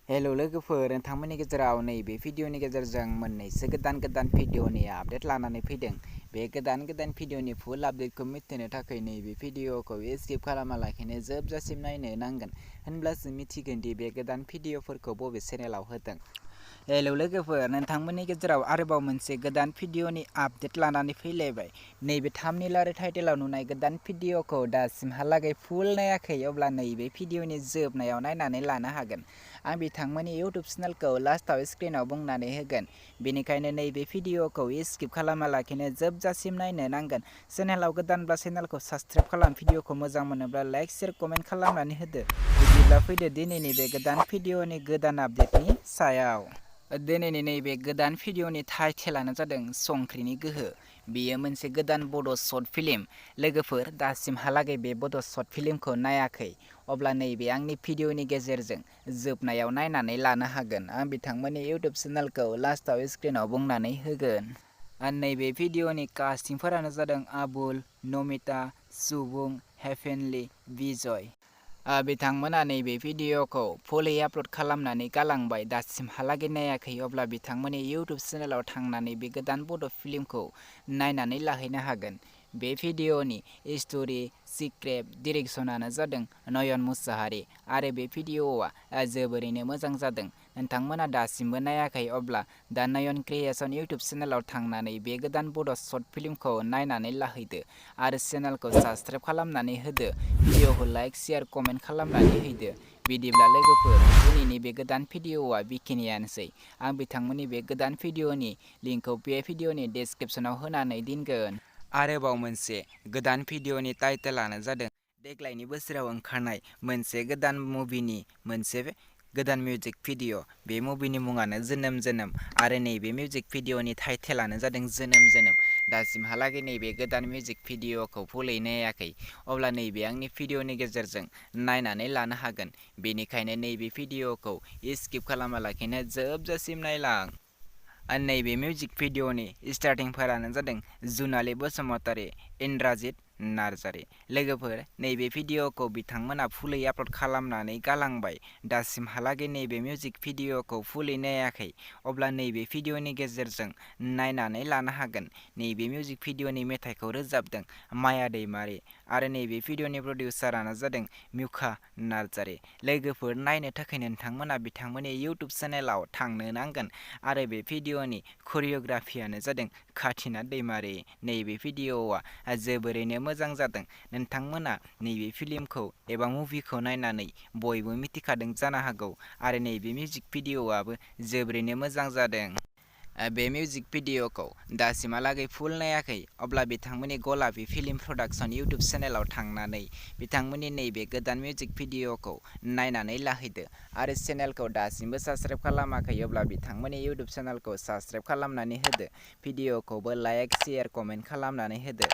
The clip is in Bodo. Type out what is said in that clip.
हेलौ लोगोफोर, नोंथांमोननि गेजेराव नैबे भिडिअनि गेजेरजों मोननैसो गोदान भिडिअनि आपडेट लानानै फैदों। बे गोदान भिडिअनि फुल आपडेटखौ मिथिनो थाखाय नैबे भिडिअखौ स्किप खालामालाखिनो जोबजासिम नायनो नांगोन, होनब्लासो मिथिगोन दि बे गोदान भिडिअफोरखौ बबे चेनेलाव होदों। हेलौ लोगोफोर, नोंथांमोननि गेजेराव आरोबाव मोनसे गोदान भिडिअनि आपडेट लानानै फैलायबाय। नैबे थाम्बनेइल आरो टाइटेलाव नुनाय गोदान भिडिअखौ दासिमहालागै फुल नायाखै, अब्ला नैबे भिडिअनि जोबनायाव नायनानै लानो हागोन। आं बिथांमोननि इउटुब चेनेलखौ लास्टआव स्क्रिनाव बुंनानै होगोन, बेनिखायनो नैबे भिडिअखौ स्किप खालामालाखिनो जोबजासिम नायनो नांगोन। चेनेलाव गोदानब्ला चेनेलखौ साबस्क्राइब खालाम, भिडिअखौ मोजां मोनोब्ला लाइक शेयार कमेन्ट खालामनानै होदो। बिदिब्ला फैदो दिनैनि बे गोदान भिडिअनि गोदान आपडेटनि सायाव। दिनैनि नैबे गोदान भिडिअनि टाइटेलानो जादों संख्रिनि गोहो। बेयो मोनसे गोदान बड' शर्ट फिल्म। लोगोफोर, दासिमहालागै बे बड' शर्ट फिल्मखौ नायाखै, अब्ला नैबे आंनि भिडिअनि गेजेरजों जोबनायाव नायनानै लानो हागोन। आं बिथांमोननि इउटुब चेनेलखौ लास्टआव स्क्रिनाव बुंनानै होगोन। नैबे भिडिअनि कास्टिंफोरानो जादों आबुल, नमिता, जwnwm, हेभेनलि, बिजय। बिथांमोना नैबे भिडिअखौ फुलै आपल'ड खालामनानै गालांबाय। दासिमहालागै नायाखै, अब्ला बिथांमोननि इउटुब चेनेलाव थांनानै बे गोदान बड' फिल्मखौ नायनानै लाहैनो हागोन। बे भिडिअनि स्ट'रि, स्क्रिप्ट, डिरेक्शनानो जादों नयन मुसाहारि आरो बे भिडिअआ जोबोरैनो मोजां जादों। नोंथांमोना दासिमबो नायाखै, अब्ला दा नयन क्रिएशन इउटुब चेनेलाव थांनानै बे गोदान बड' शर्ट फिल्मखौ नायनानै लाहैदो आरो चेनेलखौ साबस्क्राइब खालामनानै होदो। भिडिअखौ लाइक शेयार कमेन्ट खालामनानै होदो। बिदिब्ला लोगोफोर, दिनैनि बे गोदान भिडिअआ बेखिनियानोसै। आं बिथांमोननि बे गोदान भिडिअनि लिंकखौ बे भिडिअनि डेस्क्रिप्शनाव होनानै दोनगोन। आरोबाव मोनसे गोदान भिडिअनि टाइटेलानो जादों देग्लायनि बोसोराव ओंखारनाय मोनसे गोदान मुभिनि मोनसे गोदान मिउजिक भिडिअ'। बे मुभिनि मुङानो जोनोम आरो नैबे मिउजिक भिडिअनि टाइटेलानो जादों जोनोम। दासिमहालागै नैबे गोदान मिउजिक भिडिअखौ फुलै नायाखै, अब्ला नैबे आंनि भिडिअनि गेजेरजों नायनानै लानो हागोन। बेनिखायनो नैबे भिडिअखौ स्किप खालामालाखिनो जोबजासिम नायलां। नैबे मिउजिक भिडिअनि स्टार्टिंफोरानो जादों जुनाली बसुमतारी, इन्द्रजित नार्जारी। लोगोफोर, नैबे भिडिअखौ बिथांमोना फुलै आपल'ड खालामनानै गालांबाय। दासिमहालागै नैबे मिउजिक भिडिअखौ फुलै नायाखै, अब्ला नैबे भिडिअनि गेजेरजों नायनानै लानो हागोन। नैबे मिउजिक भिडिअनि मेथाइखौ रोजाबदों माया दैमारी आरो नैबे भिडिअनि प्रडिउसारानो जादों मिखा नार्जारी। लोगोफोर, नायनो थाखाय नोंथांमोना बिथांमोननि इउटुब चेनेलाव थांनो नांगोन आरो बे भिडिअनि करिय'ग्राफियानो जादों खाथिना दैमारी। नैबे भिडिअआ जोबोरैनो मोजां जादों। नोंथांमोना नैबे फिल्मखौ एबा मुभिखौ नायनानै बयबो मिथिखादों जानो हागौ आरो नैबे मिउजिक भिडिअआबो जोबोरैनो मोजां जादों। बे मिउजिक भिडिअखौ दासिमहालागै फुल नायाखै, अब्ला बिथांमोननि गलापी फिल्म प्रडाक्शन इउटुब चेनेलाव थांनानै बिथांमोननि नैबे गोदान मिउजिक भिडिअखौ नायनानै लाहैदो आरो चेनेलखौ दासिमबो साबस्क्राइब खालामाखै, अब्ला बिथांमोननि इउटुब चेनेलखौ साबस्क्राइब खालामनानै होदो। भिडिअखौबो लाइक शेयार कमेन्ट खालामनानै होदो।